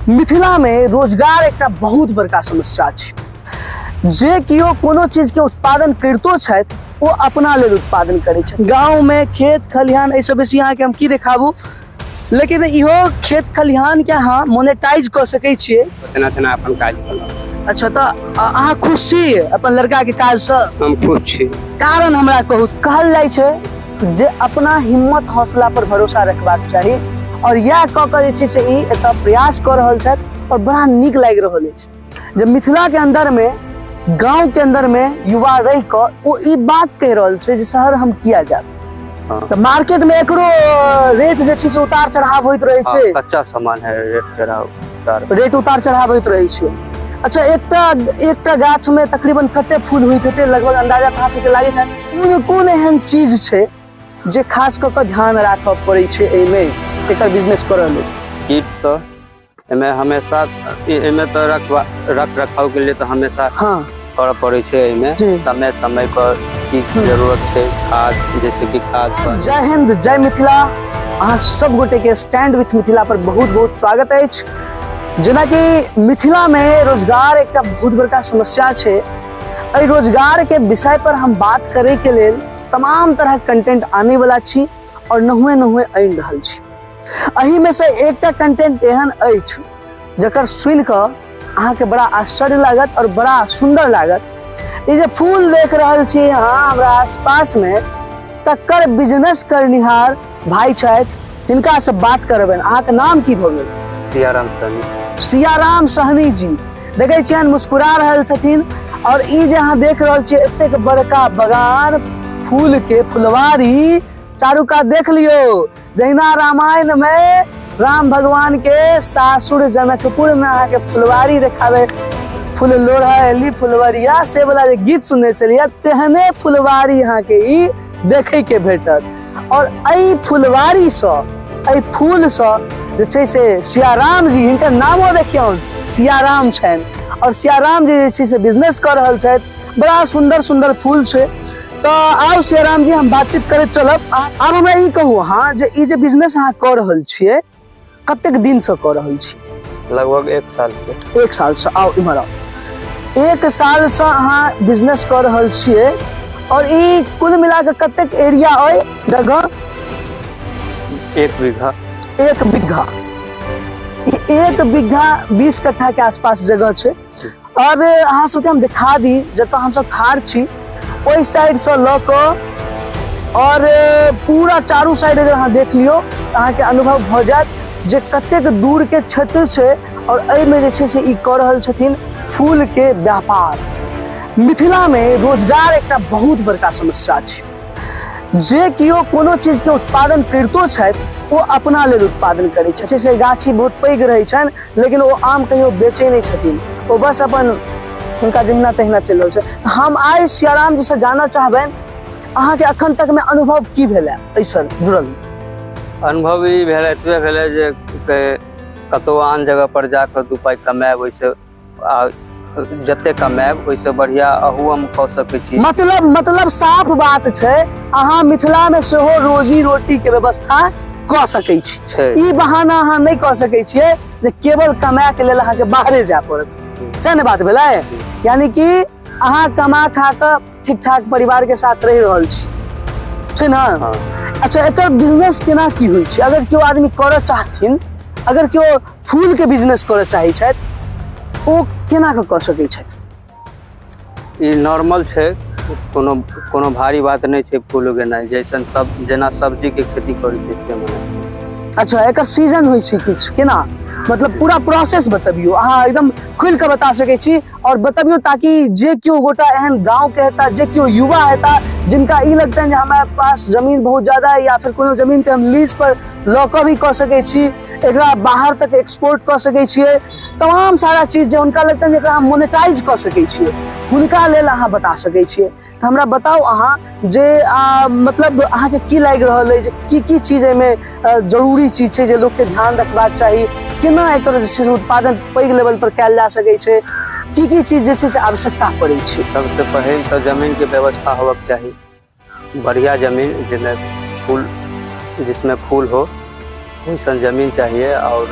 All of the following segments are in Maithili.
मिथिलामे रोजगार एकटा बहुत बड़का समस्या छै। जे केओ कोनो चीजके उत्पादन करितो छथि ओ अपना लेल उत्पादन करै छथि। गाँवमे खेत खलिहान एहिसँ बेसी अहाँके हम की देखाबू, लेकिन इहो खेत खलिहानके अहाँ मोनेटाइज कऽ सकै छियै। तेना तेना अपन काज केलहुँ। अच्छा, तऽ अहाँ खुश छी अपन लड़काके काजसँ? हम खुश छी। कारण हमरा कहू। कहल जाइ छै जे अपना हिम्मत हौसला पर भरोसा रखबाक चाही, और इएह कऽ कऽ जे छै से ई एतऽ प्रयास कऽ रहल छथि और बड़ा नीक लागि रहल अछि जे मिथिला के अंदर में, गांव के अंदर में युवा रहि कऽ ओ ई बात कहि रहल छै जे शहर हम किया जायब। तऽ मार्केट में एकरो रेट जे छै से उतार चढ़ाव होइत रहै छै। कच्चा सामान है, रेट चढ़ाव उतार, रेट उतार चढ़ाव होइत रहै छै। अच्छा, एकटा एकटा गाछ में तकरीबन कते फूल होइत हेतै लगभग अंदाजा अहाँ सबके लागैत हैत? कोन कोन एहन चीज छै जे खास कऽ कऽ ध्यान राखऽ पड़ै छै एहिमे एकर बिजनेस करऽ लेल? कीट सँ एहिमे हमेशा एहिमे तऽ रख रखाव के लिए तऽ हमेशा करऽ पड़ै छै। एहिमे समय समय पर की जरूरत छै, खाद, जैसे कि खाद पर। जय हिंद, जय मिथिला। अहाँ सब गोटे के स्टैंड विथ मिथिला पर बहुत बहुत स्वागत अछि। जेनाकि मिथिला में रोजगार एकटा बहुत बड़का समस्या छै, एहि रोजगार के विषय पर हम बात करे के लेल तमाम तरह कंटेंट आने वाला छी और नहुए नहुए आनि रहल छी। एहि में से एकटा कंटेंट एहन अछि जकर सुनि कऽ अहाँके बड़ा आश्चर्य लागत और बड़ा सुंदर लागत। ई जे फूल देख रहल छी अहाँ हमरा आसपास में, तकर बिजनेस करनिहार भाई छथि, हिनका से बात करबनि। अहाँके नाम की भऽ गेल? सियाराम सहनी। सियाराम सहनी जी देखै छियनि मुस्कुरा रहल छथिन। और ई जे अहाँ देख रहल छियै एतेक बड़का बगान फूल के, फुलवारी चारू कात देख लियौ। जहिना रामायण में राम भगवान के सासुर जनकपुर में अहाँके फुलवारी देखाबे, फूल लोढ़ा एली फुलवरिया से वाला जे गीत सुनने छलियै, तेहने फुलवारी अहाँके ई देखे के भेटत। और एहि फुलवारी सँ, एहि फूल सँ जे छै से सियाराम जी, हिनकर नामो देखियौन सियाराम छनि, और सियाराम जी जे छै से बिजनेस कऽ रहल छथि। बड़ा सुंदर सुंदर फूल छै। तऽ आउ सियाराम जी, हम बातचीत करैत चलब। आब हमरा ई कहू अहाँ जे ई जे बिजनेस अहाँ कऽ रहल छियै कतेक दिन से कऽ रहल छी? लगभग 1 साल से। 1 साल से। आउ इम्हर आउ। 1 साल से अहाँ बिजनेस कऽ रहल छियै, और ई कुल मिला कऽ कतेक एरिया अइ जगह? 1 बीघा। 1 बीघा। ई 1 बीघा 20 कट्ठा के आसपास जगह छै। और अहाँ सबके हम दिखा दी जतऽ हमसब ठाढ़ छी ओहि साइड से लऽ कऽ और पूरा चारू साइड अगर अहाँ देख लियौ तऽ अहाँके अनुभव भऽ जायत जे कतेक दूर के क्षेत्र छै। और एहिमे जे छै से ई कऽ रहल छथिन फूल के व्यापार। मिथिला में रोजगार एकटा बहुत बड़का समस्या छै। जे केओ कोनो चीज के उत्पादन करितो छथि ओ अपना लेल उत्पादन करै छथि। से गाछी बहुत पैघ रहै छनि, लेकिन ओ आम कहियो बेचै नहि छथिन, ओ बस अपन हुनका जहिना तहिना चलि रहल छै। तऽ हम आइ सियाराम जी से जानऽ चाहबनि अहाँके अखन तक में अनुभव की भेल है एहिसँ जुड़ल? अनुभव ई भेल, एतबे भेलै जे कतहु आन जगह पर जाकऽ 2 पाइ कमायब, ओहिसँ आ जते कमायब ओहिसँ बढ़िया अहू हम कऽ सकै छी। मतलब साफ बात छै, अहाँ मिथिला में सेहो रोजी रोटी के व्यवस्था कऽ सकै छी। छै। ई बहाना अहाँ नहि कऽ सकै छियै जे केवल कमाय के लेल अहाँके बाहरे जाय पड़त। सएह ने बात भेलै? यानी कि अहाँ कमा खा कऽ ठीक ठाक परिवार के साथ रहि रहल छी, छै ने? हाँ। अच्छा, एकर बिजनेस केना की होइ छै? अगर केओ आदमी करऽ चाहथिन, अगर केओ फूल के बिजनेस करऽ चाहै छथि, ओ केना कऽ कऽ सकै छथि? ई नॉर्मल छै, कोनो कोनो भारी बात नहि छै फूल उगेनाइ। जैसन सब जेना सब्जी के खेती करै छै से मने। अच्छा, एकर सीजन होइ छै किछु? केना, मतलब पूरा प्रोसेस बतबियौ अहाँ, एकदम खुलि कऽ बता सकै छी और बतबियौ ताकि जे केओ गोटा एहन गाँव के हेता, जे केओ युवा हेता जिनका ई लगतनि जे हमरा पास जमीन बहुत ज्यादा है या फिर कोनो जमीन के हम लीज पर लऽ कऽ भी कऽ सकै छी, एकरा बाहर तक एक्सपोर्ट कऽ सकै छियै, तमाम सारा चीज जे हुनका लगतनि जे एकरा हम मोनेटाइज कऽ सकै छियै, हुनका लेल अहाँ बता सकै छियै। तऽ हमरा बताउ अहाँ जे मतलब अहाँके की लागि रहल अछि, की की चीज एहिमे जरूरी चीज छै जे लोकके ध्यान रखबाक चाही, केना एकर जे छै से उत्पादन पैघ लेवल पर कयल जा सकै छै, की की चीज जे छै से आवश्यकता पड़ै छै? सबसे पहिल तऽ जमीन के व्यवस्था होबक चाही, बढ़िया जमीन जिसमें फूल, जिसमें फूल हो वैसन जमीन चाहिए। और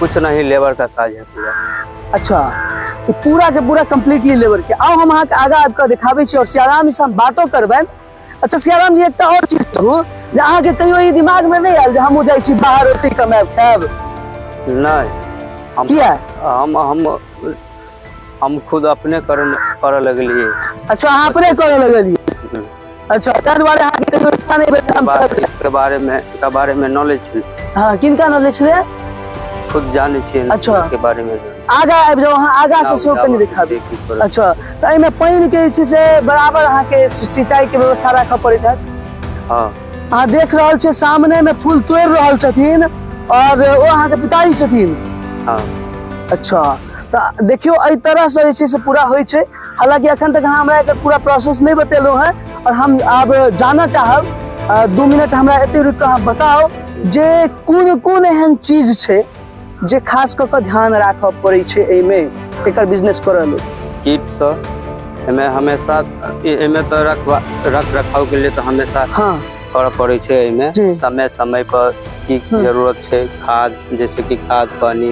कुछ नहीं, लेबर का काज है पूरा। अच्छा, ई पूरा के पूरा कम्प्लीटली लेबर के। आउ हम अहाँके आगाँ आबि कऽ देखाबै छी और सियाराम जी से हम बातो करबनि। अच्छा सियाराम जी, एकटा और चीज कहू जे अहाँके कहियो ई दिमाग में नहि आयल जे हमहूँ जाइ छी बाहर, ओतहि कमायब खायब? नहीं, हम किया? हम हम हम खुद अपने कर करऽ लगलिए। अच्छा, अहाँ अपने करऽ लगलियै? अच्छा, ताहि दुआरे अहाँके कहियो इच्छा नहि भेल हम के बारे में, के बारे में नॉलेज छलै। हाँ, किनका नॉलेज छलै? खुद जानै छियै। अच्छा। के बारे में। आगा आबि जाउ अहाँ, आगा से सेहो कनि देखाबी। अच्छा, तऽ एहिमे पानि के जे छै से बराबर अहाँके सिंचाई के व्यवस्था राखऽ पड़ैत हैत? हाँ। अहाँ देख रहल छियै सामने में फूल तोड़ि रहल छथिन और ओ अहाँके पिताजी छथिन? हाँ। अच्छा, तऽ देखियौ एहि तरहसँ जे छै से पूरा होइ छै। हालांकि एखन तक अहाँ हमरा एकर पूरा प्रोसेस नहि बतेलहुँ हेँ और हम आब जानऽ चाहब, 2 मिनट हमरा एते रुकि कऽ अहाँ बताउ जे कोन कोन एहन चीज छै जे खास कऽ कऽ ध्यान राखऽ पड़ै छै एहिमे, एकर बिजनेस करऽ लेल? कीट सँ एहिमे हमेशा, एहिमे तऽ रखवा रख रखाव के लिए तऽ हमेशा करऽ पड़ै छै एहिमे। समय समय पर की जरूरत छै, खाद, जैसे कि खाद, पानी,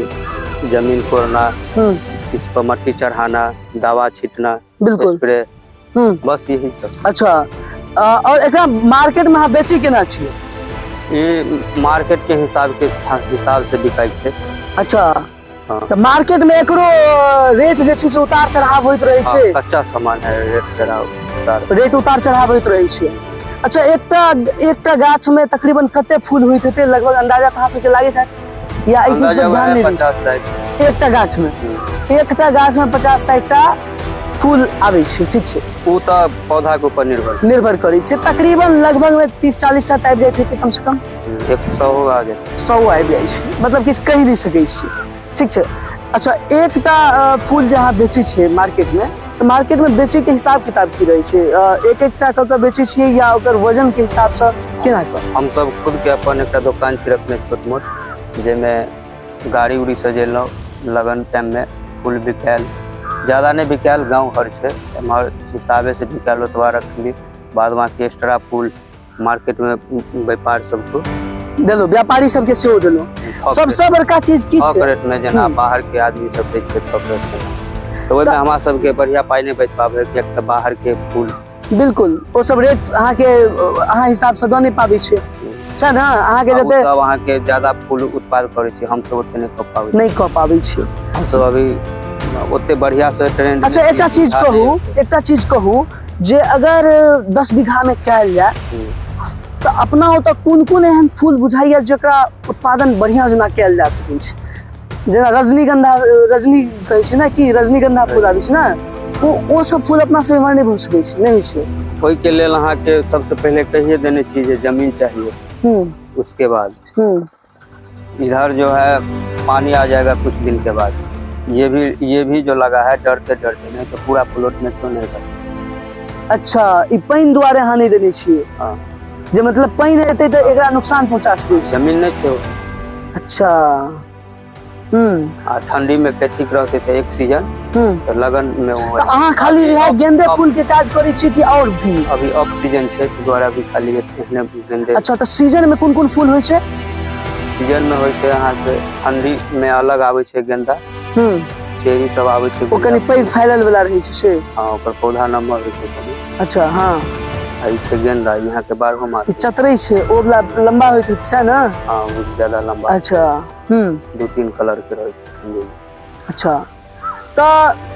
जमीन कोड़ना, इस पर मट्टी चढ़ाना, दवा छीटना, स्प्रे, बस यही सब। अच्छा, और एकरा मार्केट में अहाँ बेची केना छियै? ई मार्केट के हिसाब से बिकाइ छै। हाँ। तऽ मार्केट में एकरो रेट जे छै से उतार चढ़ाव होइत रहै छै? कच्चा सामान है, रेट चढ़ाव उतार। रेट उतार चढ़ाव होइत रहै छै। अच्छा, एकटा एकटा गाछ में तकरीबन कते फूल होइत हेतै लगभग, अंदाजा तऽ अहाँ सबके लागैत हैत, या एहि चीज पर अंदाजा ध्यान नहि दै छियै? 50-60। एकटा गाछ में? एकटा गाछ में 50-60 टा फूल आबै छै, ठीक छै। ओ तऽ पौधा के ऊपर निर्भर निर्भर करै छै। तकरीबन लगभग में 30-40 टा तऽ आबि जाइत हेतै कम से कम? 100 आ जाए। 100 आबि जाइ छै, मतलब किछु कहि नहि सकै छियै, ठीक छै। अच्छा, एकटा फूल जे अहाँ बेचै छियै मार्केटमे, तऽ मार्केटमे बेचैके हिसाब किताब की रहै छै? एक एकटा कऽ कऽ बेचै छियै या ओकर वजनके हिसाबसँ, केना कऽ? हमसब खुद के अपन एकटा दोकान छी रखने छोट मोट, जाहिमे गाड़ी उड़ी सजेलहुँ। लगन टाइममे फूल बिकायल, ज्यादा नहि बिकायल, गाँव घर छै एम्हर, हिसाबे से बिकायल, ओतबा रखली। बाद बाकी एक्स्ट्रा फूल मार्केटमे व्यापार सबको देलहुँ, व्यापारी सबके सेहो देलहुँ। थोक सबसँ बड़का चीज की थोक छै? रेटमे, जेना बाहरके आदमी सब दै छै थोक रेटमे, तऽ ओहिमे हमरा सबके बढ़िआँ पाइ नहि बचि पाबै, किएक तऽ बाहरके फूल बिल्कुल, ओ सब रेट अहाँके अहाँ हिसाबसँ दऽ नहि पाबै छै, छै ने अहाँके? आ ओ जते सब अहाँके ज्यादा फूल उत्पाद करै छै, हमसब ओते नहि कऽ पाबै छी। नहि कऽ पाबै छियै। हमसब अभी ओते बढ़िया से ट्रेंड। अच्छा, एकटा चीज कहू जे अगर 10 बीघा मे कयल जाय तऽ अपना ओतऽ कोन कोन एहन फूल बुझाइया जकरा उत्पादन बढ़िआँ जेना कयल जा सकै छै? जेना रजनीगंधा, रजनी कहै छै ने कि रजनीगंधा फूल आबै छै ने, ओ ओ सब फूल अपना सब एम्हर नहि भऽ सकै छै, नहि होइ छै? ओहिके लेल अहाँके सबसे पहिले कहिए देने छी जे जमीन चाहिए। उसके बाद इधर जो है पानी आ जाएगा कुछ दिन के बाद। ये भी जो लगा है, डरते डरते, नहीं तो पूरा प्लॉट में क्यों नहीं लगा। अच्छा, ई पानि दुआरे अहाँ नहि देने छियै? हाँ। जे मतलब पानि एतै तऽ एकरा नुकसान पहुंचा सकै छै? जमीन नहीं छो। अच्छा हम्म आ ठंडी में फेर ठीक रहते तऽ एक सीजन तऽ लगन में वो तऽ अहाँ खाली इएह गेंदे फूल के काज करै छी कि आओर भी? अभी ऑफ सीजन छै, ताहि दुआरे अभी खाली एहने गेंदे। अच्छा, तऽ सीजन में कोन कोन फूल होइ छै? सीजन में होइ छै अहाँके, ठंडी में अलग आबै छै गेंदा, चेरी सब आबै छै। ओ कनि पैघ फैलल वाला रहै छै से? हाँ, ओकर पौधा नम्बर होइ छै कनि। आ ई छै गेंदा, ई अहाँके 12 मास। ई चतरै छै, ओ वाला लम्बा होइत हेतै, सएह ने? हाँ, ओ ज्यादा लंबा। दू तीन कलर के रहै छै ठंडी में। अच्छा, तऽ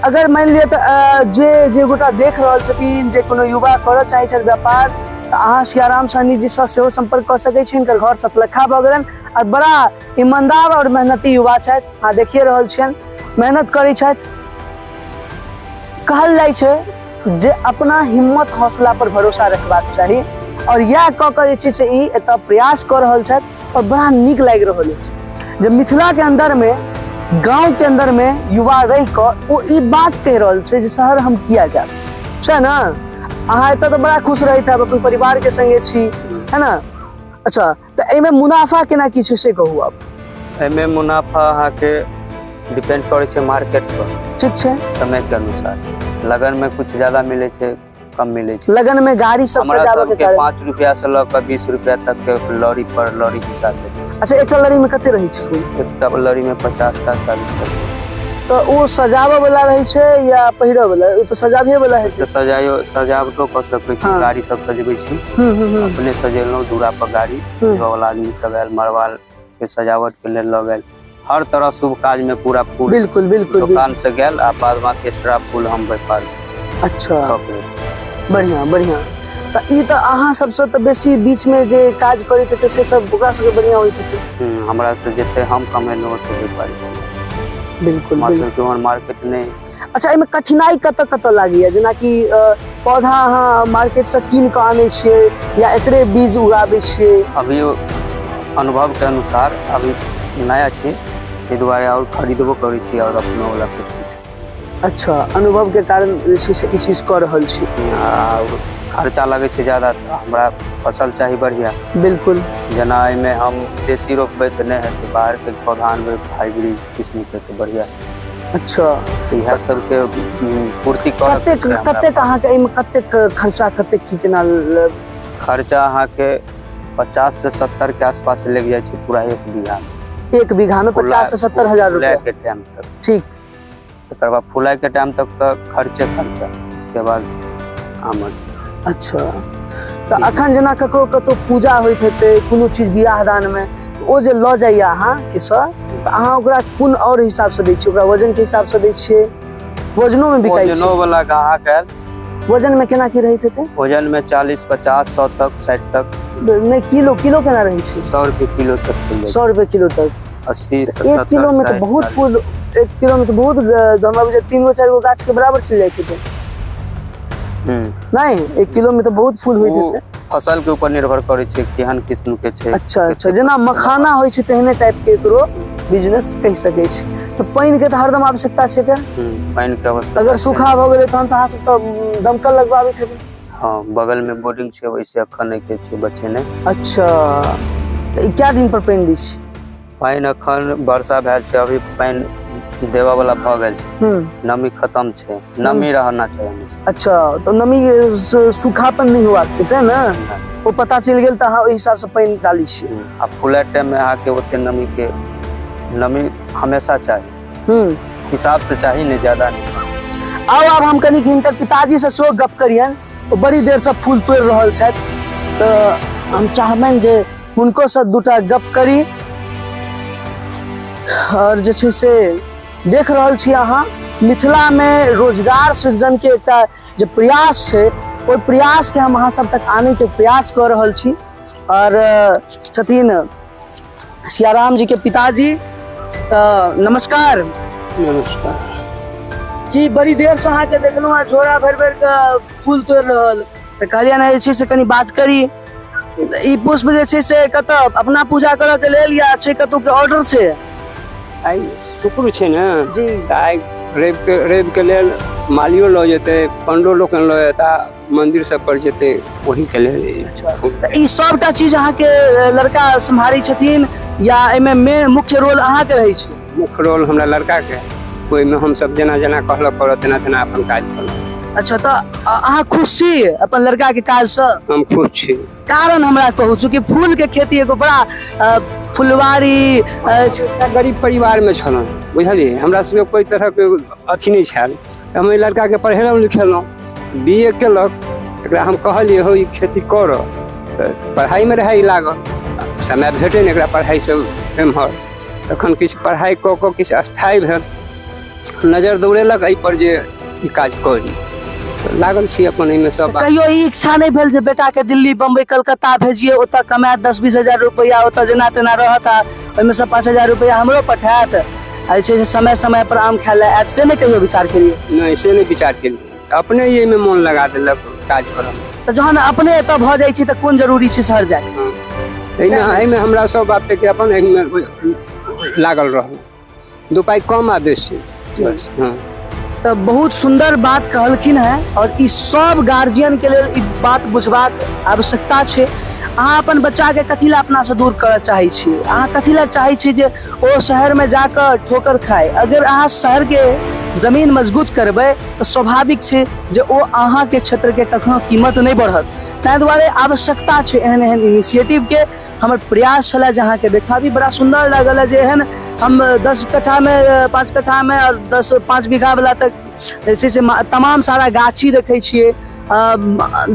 अगर मानि लिअ तऽ जे जे गोटा देख रहल छथिन, जे कोनो युवा करऽ चाहै छथि व्यापार, तऽ अहाँ सियाराम सहनी जीसँ सेहो सम्पर्क कऽ सकै छी। हिनकर घर सतलखा भऽ गेलनि आओर बड़ा ईमानदार आओर मेहनती युवा छथि। अहाँ देखिए रहल छियनि, मेहनत करै छथि। कहल जाइ छै जे अपना हिम्मत हौसला पर भरोसा रखबाक चाही आओर इएह कऽ कऽ जे छै से ई एतऽ प्रयास कऽ रहल छथि आओर बड़ा नीक लागि रहल अछि जे मिथिलाके अन्दरमे, गाँवके अन्दरमे युवा रहि कऽ ओ ई बात कहि रहल छै जे शहर हम किया जायब, छै ने? अहाँ एतऽ तऽ बड़ा खुश रहैत हैब, अपन परिवारके संगे छी, है ने? अच्छा, तऽ एहिमे मुनाफा केना की छै से कहू आब। एहिमे मुनाफा अहाँके डिपेंड करै छै मार्केट पर। ठीक छै। समय के अनुसार लगन में कुछ ज्यादा मिलै छै। कम मिलै छै। लगन में गाड़ी सब हमरा सजाबऽ के सबके कारण। 5 रुपया से लऽ कऽ 20 रुपया तक के लड़ी पर लड़ी हिसाब से। अच्छा, एकटा लड़ी में कते रहै छै फूल? एकटा लड़ी में 50 टा 40 टा। तऽ ओ सजाबऽ वाला रहै छै या पहिरऽ वाला? ओ तऽ सजाबे वाला हेतै। से सजायो सजावटो कऽ सकै छी। हाँ। गाड़ी सब सजबै छी। हम्म हम्म हम्म अपने सजेलहुँ दूरा पर गाड़ी सजबऽ वाला आदमी सब आयल, मड़वा के सजावट के लेल लऽ गेल, हर तरह शुभ काज में पूरा फूल बिल्कुल बिल्कुल बिल्कुल। दुकान से गेल आ बाद बाकी एक्स्ट्रा फूल हम व्यापार अच्छा कऽ के। बढ़िया बढ़िया। तऽ ई तऽ अहाँ सबसँ तऽ बेसी बीच में जे काज करैत हेतै से सब ओकरा सबके बढ़िया होइत हेतै। हमरा से जते हम कमेलहुँ ओते व्यापारी कमेलहुँ। बिल्कुल हमरा बिल्कुल। सबके ओहन मार्केट नहि। अच्छा, एहिमे कठिनाई कतऽ कतऽ लागैया? जेनाकि पौधा अहाँ मार्केट से कीन कऽ आनै छियै या एकरे बीज उगाबै छियै? अभी अनुभव के अनुसार अभी नया छी, ताहि दुआरे आओर खरीदबो करै छी आओर अपनो वाला कुछ कुछ। अच्छा, अनुभव के कारण जे छै से ई चीज कऽ रहल छी। आ खर्चा लगै छै ज्यादा, तऽ हमरा फसल चाही बढ़िया। बिल्कुल। जेना एहिमे हम देशी रोपबै तऽ नहि हेतै, बाहरके पौधा आनबै हाइब्रिड किस्मके तऽ बढ़िया। अच्छा। तऽ इएह सबके पूर्ति करऽ के कतेक छै हमरा। कतेक अहाँके एहिमे कतेक खर्चा, कतेक की केना खर्चा अहाँके 50 से 70 के आसपास लागि जाइ छै पूरा 1 बीघा में। 1 बीघा में 50 से 70 हजार रुपया। फुलाय के टाइम तक। ठीक। तकर बाद फुलाय के टाइम तक तऽ खर्चे खर्चा, उसके बाद आमद। अच्छा, तऽ अखन जेना ककरो कतौ पूजा होइत हेतै, कोनो चीज बियाह दान में, ओ जे लऽ जाइया अहाँ के सर, तऽ अहाँ ओकरा कोन आओर हिसाब से दै छियै? ओकरा वजन के हिसाब से दै छियै? वजनो में बिकाइ छै? वजनो वाला ग्राहक आयल। वजन में केना की रहैत हेतै? वजन में 40 50 100 तक 60 तक। नहि, किलो किलो केना रहै छै? 100 रुपये किलो तक चलि जाइ छै। 100 रुपये किलो तक। 80 तऽ 70 1 किलो में तऽ 60, बहुत 40। फूल, 1 किलो में तऽ बहुत, हमरा बुझाइया 3 गो 4 गो गाछ के बराबर चलि जाइत हेतै। नहीं, 1 किलो में तऽ बहुत फूल होइत ओ हेतै। फसल के ऊपर निर्भर करै छै केहन किस्म के छै। अच्छा अच्छा, जेना मखाना होइ छै तेहने टाइप के एकरो बिजनेस कहि सकै छी। तऽ पानि के तऽ हरदम आवश्यकता छै के? पानि के आवश्यकता अगर छै। सूखा भऽ गेलै तहन तऽ अहाँ सब तऽ दमकल लगबाबैत हेबै। हाँ, बगल में बोर्डिंग छै, वैसे अखन नहि के छै बचेने। अच्छा, तऽ ई कए दिन पर पानि दै छी? पानि अखन वर्षा भेल छै, अभी पानि देबऽ वाला भऽ गेल छै। नमी खत्म छै, नमी रहना चाही हमेशा। अच्छा, तऽ नमी सूखापन नहि होबाक छै, सएह ने? ओ पता चलि गेल तऽ अहाँ ओहि हिसाब से पानि डालै छियै। आ फुलाय टाइम में अहाँके ओते नमी के नमी हमेशा चाही। हिसाब से चाही, नहीं ज्यादा नहीं। आउ आब हम कनिक हिनकर पिताजी से सेहो गप करियनि, ओ बड़ी देर से फूल तोड़ि रहल छथि, तऽ हम चाहबनि जे हुनको से दूटा गप करी। और जे छै से देख रहल छी अहाँ, मिथिला में रोजगार सृजन के एकटा जे प्रयास छै, ओहि प्रयास के हम अहाँ सब तक आने के प्रयास कऽ रहल छी। और छथिन सियाराम जी के पिताजी, तऽ नमस्कार। नमस्कार। की बड़ी देर से अहाँके देखलहुँ हँ झोरा भरि भरि कऽ फूल तोड़ि रहल, तऽ कहलियै ने जे छै से कनि बात करी। ई पुष्प जे छै से कतऽ अपना पूजा करऽ के लेल या छै कतौ के ऑर्डर छै? आइ शुक्र छै ने जी। तऽ आइ रवि के लेल मालियो लऽ जेतै, पंडो लोकनि लऽ जेता, मंदिर सब पर जेतै, ओही के लेल। अच्छा, तऽ ई सबटा चीज अहाँके लड़का सम्हारै छथिन या एहिमे मेन मुख्य रोल अहाँके रहै छै? मुख्य रोल हमरा लड़का के, ओहिमे हमसब जेना जेना कहलक करऽ तेना तेना अपन काज केलहुँ। अच्छा, तऽ अहाँ खुश छी अपन लड़का के काज सँ? हम खुश छी। कारण हमरा कहू, चूँकि फूल के खेती एगो बड़ा फुलवारी अछि। एकटा गरीब परिवार में छलहुँ, बुझलियै, हमरा सबके कोइ तरहके अथी नहि छल, तऽ हम एहि लड़काके पढ़ेलहुँ लिखेलहुँ, बी ए केलक, एकरा हम कहलियै हौ ई खेती करऽ, तऽ पढ़ाइमे रहै ई लागल, समय भेटै नहि एकरा पढ़ाइसँ एम्हर, तखन किछु पढ़ाइ कऽ कऽ किछु स्थायी भेल, नजर दौड़ेलक एहिपर जे ई काज करी, लागल छी अपन एहिमे सब। कहियो ई इच्छा नहि भेल जे बेटा के दिल्ली बम्बई कलकत्ता भेजिए, ओतऽ कमायत 10-20 हजार रुपया, ओतऽ जेना तेना रहत आ ओहिमे से 5 हजार रुपया हमरो पठायत, आ जे छै से समय समय पर आम खाय लए आयत, से नहि कहियो विचार केलियै? नहि, से नहि विचार केलियै, अपने एहिमे मोन लगा देलक काज करऽ। तऽ जहन अपने एतऽ भऽ जाइ छै तऽ कोन जरूरी छै शहर जाय? एहिमे हमरा सब बात के अपन एहिमे लागल रहल, 2 पाइ कम आ बेसी बस। हाँ। तऽ बहुत सुंदर बात कहलखिन हैं और ई सब गार्जियन के लेल ई बात बुझबाक आवश्यकता छै। अहाँ अपन बच्चा के कथी लए अपना से दूर करऽ चाहै छी? अहाँ कथी लए चाहै छी जे ओ शहर में जाकऽ ठोकर खाय? अगर अहाँ शहर के जमीन मजबूत करबै तऽ स्वाभाविक छै जे ओ अहाँके क्षेत्रके कखनो कीमत नहि बढ़त। ताहि दुआरे आवश्यकता छै एहन एहन इनिशिएटिवके। हमर प्रयास छलै जे अहाँके देखाबी, बड़ा सुन्दर लागल है जे एहन हम 10 कट्ठामे 5 कट्ठामे आओर 10-5 बीघावला तक जे छै से तमाम सारा गाछी देखै छियै,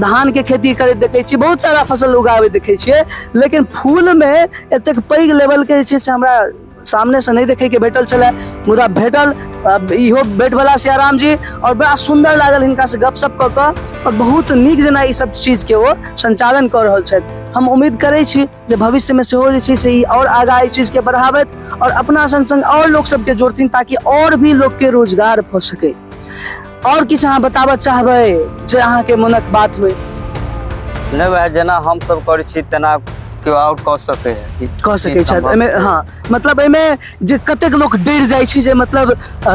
धानके खेती करैत देखै छियै, बहुत सारा फसल उगाबैत देखै छियै, लेकिन फूलमे एतेक पैघ लेवलके जे छै से हमरा सामनेसँ नहि देखैके भेटल छलै, मुदा भेटल इहो भेटवला सियाराम जी, आओर बड़ा सुन्दर लागल हिनकासँ गपशप कऽ कऽ, आओर बहुत नीक जेना ई सब चीजके ओ सञ्चालन कऽ रहल छथि। हम उम्मीद करै छी जे भविष्यमे सेहो जे छै से ई आओर आगाँ एहि चीजके बढ़ाबथि आओर अपना सङ्ग सङ्ग आओर लोक सबके जोड़थिन ताकि आओर भी लोकके रोजगार भऽ सकै। आओर किछु अहाँ बताबऽ चाहबै जे अहाँके मोनक बात होइ? नहि, वएह जेना हमसब करै छी तेना केओ आओर कऽ सकै है, कऽ सकै छथि एहिमे। हँ, मतलब एहिमे जे कतेक लोक डरि जाइ छै जे मतलब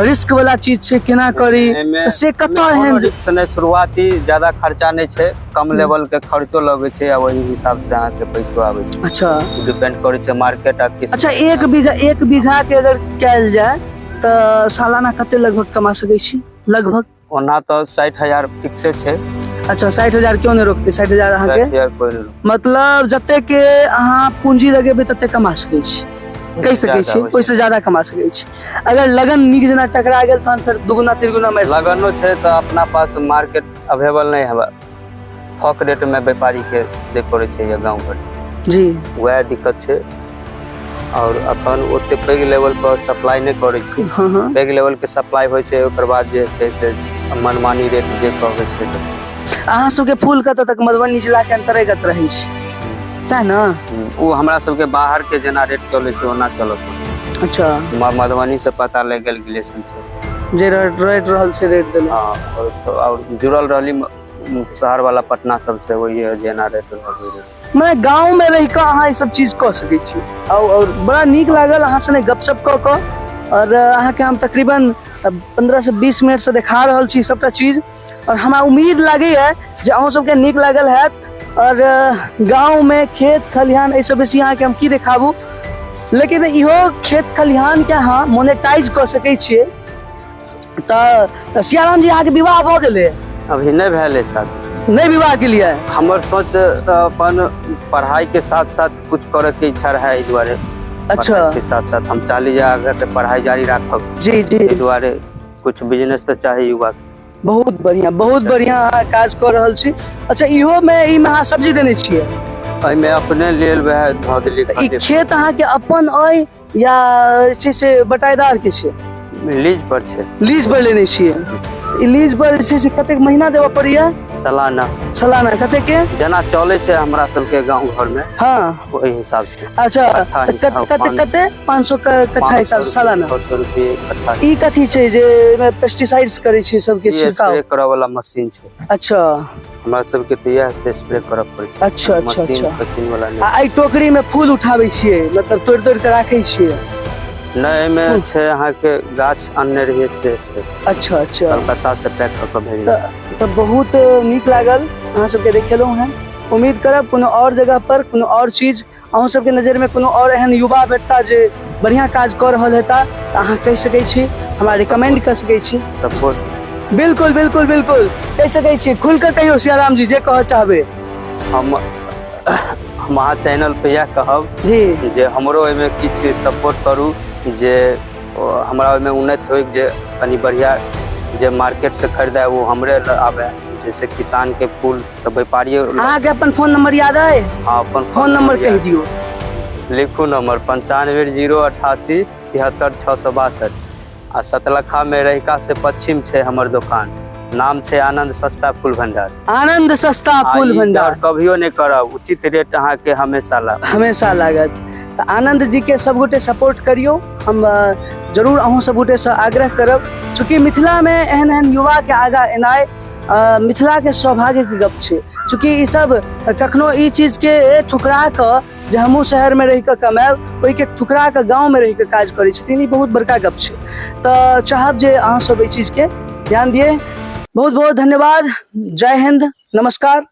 रिस्क वाला चीज छै, केना करी, से कतऽ एहन रिस्क नहि। शुरुआती ज्यादा खर्चा नहि छै, कम लेवल के खर्चो लगै छै आ ओहि हिसाब से अहाँके पैसो आबै छै। अच्छा, डिपेंड करै छै मार्केट आ किस। अच्छा, 1 बीघा के अगर कयल जाय तऽ सालाना कते लगभग कमा सकै छी लगभग? ओना तऽ 60,000 फिक्से छै। अच्छा, 60,000 क्यों नहि रोकतै? 60,000 अहाँके 60,000 कोइ नहि रोकतै। मतलब जते के अहाँ पूंजी लगेबै तते कमा सकै छी, कहि सकै छी, ओहिसँ ज्यादा कमा सकै छी। अगर लगन नीक जेना टकरा गेल तहन फेर दुगुना तिगुना मारि सकै। लगनो छै तऽ अपना पास मार्केट अवेलेबल नहि हेबा, थोक रेट में व्यापारी के दे पड़ै छै या गाँव घर वएह दिक्कत छै। और अखन ओते पैघ लेवल पर सप्लाई नहि करै छी। हँ हँ पैघ लेवल के सप्लाई होइ छै, ओकर बाद जे छै से मनमानी रेट जे कहबै छै। अहाँ सबके फूल कतऽ तक मधुबनी जिला के अन्तर्गत रहै छै, सएह ने? ओ हमरा सबके बाहर के जेना रेट चलै छै ओना चलत। मधुबनी से पता लागि गेल रिलेशन से जे रेट रहल से रेट देलहुँ। हँ, आओर जुड़ल रहली शहर वाला पटना सबसे, वही जेना रेट रहल ओहि rate। मने गाँव में रहि कऽ अहाँ ई सब चीज कऽ सकै छी। आओर बड़ा नीक लागल अहाँ सने गपशप कऽ कऽ, आओर अहाँके हम तकरीबन 15 से 20 मिनट से देखा रहल छी सबटा चीज, आओर हमरा उम्मीद लागैए जे अहूँ सबके नीक लागल हैत। आओर गाँव में खेत खलिहान एहिसँ बेसी अहाँके हम की देखाबू, लेकिन इहो खेत खलिहान के अहाँ मोनेटाइज कऽ सकै छियै। तऽ सियाराम जी, अहाँके विवाह भऽ गेलै? अभी नहि भेल है शादी। नहि विवाह के लिए? हमर सोच तऽ अपन पढ़ाई के साथ साथ कुछ करे के इच्छा रहे, एहि दुआरे पढ़ाई के साथ साथ हम चाली जा अगर पढ़ाई जारी राखब, जी जी एहि दुआरे कुछ बिजनेस तऽ चाही युवा के। बहुत बढ़िया, बहुत बढ़िया अहाँ काज कऽ रहल छी। अच्छा, इहो मे एहिमे अहाँ सब्जी देने छियै? एहिमे अपने लेल वएह धऽ देलियै। तऽ ई खेत अहाँके अपन अइ या जे छै से बटाईदार के छै? लीज पर छै। लीज पर लेने छियै। ई लीज पर जे छै से कतेक महीना देबऽ पड़ैया? सालाना। सालाना कतेक के? जेना चलै छै हमरा सबके गाँव घर मे, ओहि हिसाब से। अच्छा, कट्ठा तऽ हिसाब, कते? कते 500 कट्ठा हिसाब से सालाना? 600 रुपये कट्ठा। ई कथी छै जे एहिमे पेस्टिसाइड्स करै छै सबके ई छिड़काव? स्प्रे करऽ वाला मशीन छै। हमरा सबके तऽ इएह से स्प्रे करऽ पड़ै छै। अच्छा अच्छा मशीन अच्छा मशीन वाला आ नहि। एहि टोकरी मे फूल उठाबै छियै, मतलब तोड़ि तोड़ि कऽ राखै छियै? नहि, एहिमे छै अहाँके गाछ अनने रहियै से छै। अच्छा अच्छा कलकत्ता से पैक कऽ के भेजने। तऽ बहुत नीक लागल अहाँ सबके देखेलहुँ हेँ। उम्मीद करब कोनो आओर जगह पर कोनो आओर चीज अहूँ सबके नजरिमे कोनो आओर एहन युवा भेटता जे बढ़िआँ काज कऽ रहल हेता तऽ अहाँ कहि सकै छी, हमरा रिकमेंड कऽ सकै छी। सपोर्ट। बिल्कुल बिल्कुल बिल्कुल, कहि सकै छी, खुलि कऽ कहियौ सियाराम जी जे कहऽ चाहबै। हम अहाँ चैनल पे इएह कहब जे हमरो एहिमे किछु सपोर्ट करू, जे हमरा ओहिमे उन्नति होइ, जे कनि बढ़िआँ जे मार्केटसँ खरीदए ओ हमरे लग आबए, जैसे किसानके फूल तऽ व्यापारियो। अहाँके अपन फोन नंबर याद अइ? हाँ, अपन फोन नंबर कहि दियौ। लिखू नंबर 9508873662 आ सतलखा में रहिका से पश्चिम छै हमर दोकान, नाम छै आनंद सस्ता फूल भंडार। आनंद सस्ता फूल आ ई भंडार। डर कभियो नहि करब, उचित रेट अहाँके हमेशा लागत। हमेशा लागत। तऽ आनंद जी के सबगोटे सपोर्ट करियौ। हम जरूर अहूँ सबगोटे से आग्रह करब, चूँकि मिथिला में एहन एहन युवा के आगाँ एनाइ मिथिला के सौभाग्य के गप छै। चूँकि ई सब कखनो ई चीज के ठुकरा कऽ जे हमहूँ शहर में रहि कऽ कमायब, ओहिके ठुकरा कऽ गाँव में रहि कऽ काज करै छथिन, ई बहुत बड़का गप छै। तऽ चाहब जे अहाँ सब एहि चीज के ध्यान दियै। बहुत बहुत धन्यवाद। जय हिंद, नमस्कार।